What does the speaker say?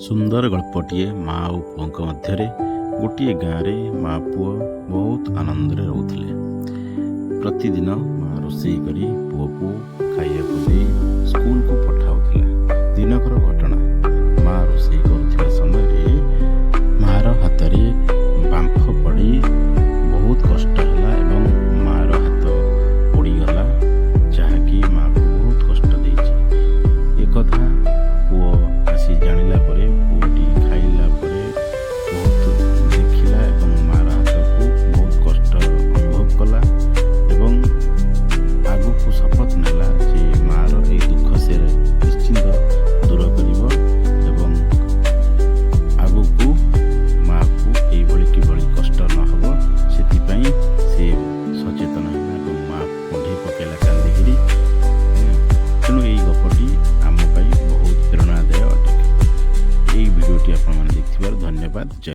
ସୁନ୍ଦର ଗଳ୍ପଟିଏ ମା ଆଉ ପୁଅଙ୍କ ମଧ୍ୟରେ। ଗୋଟିଏ ଗାଁରେ ମା ପୁଅ ବହୁତ ଆନନ୍ଦରେ ରହୁଥିଲେ। ପ୍ରତିଦିନ ମା ରୋଷେଇ କରି ପୁଅକୁ ଖାଇବାକୁ ଦେଇ ସ୍କୁଲକୁ ପଠାଉଥିଲା। ଦିନକର ଘଟଣା, ମା ରୋଷେଇ କରୁଥିବା ସମୟରେ ମାର ହାତରେ ବାମ୍ଫ ପଡ଼ି ବହୁତ କଷ୍ଟ ହେଲା ଏବଂ ମାର ହାତ ପୋଡ଼ିଗଲା, ଯାହାକି ମାକୁ ବହୁତ କଷ୍ଟ ଦେଇଛି। ଏକଥା ପୁଅ ଆସି ଜାଣିଲା ପରେ, ପୁଅଟି ଖାଇଲା ପରେ ବହୁତ ଦେଖିଲା ଏବଂ ମାର ହାତକୁ ବହୁତ କଷ୍ଟ ଅନୁଭବ କଲା ଏବଂ ଆଗକୁ ଶପଥ ନେଲା ଯେ ମାର ଏଇ ଦୁଃଖ ସେ ନିଶ୍ଚିନ୍ତ ଦୂର କରିବ ଏବଂ ଆଗକୁ ମାକୁ ଏଇଭଳି କିଭଳି କଷ୍ଟ ନ ହେବ, ସେଥିପାଇଁ ସେ ସଚେତନ ହେଲା ଏବଂ ମାକୁ କୁଣ୍ଢେଇ ପକାଇଲା କାନ୍ଦିକିରି। ତେଣୁ ଏଇ ଗପଟି ଆମ ପାଇଁ ବହୁତ ପ୍ରେରଣାଦାୟ ଅଟେ। ଏଇ ଭିଡ଼ିଓଟି ଆପଣମାନେ ଦେଖିଥିବାରୁ ଧନ୍ୟବାଦ। ଜୟ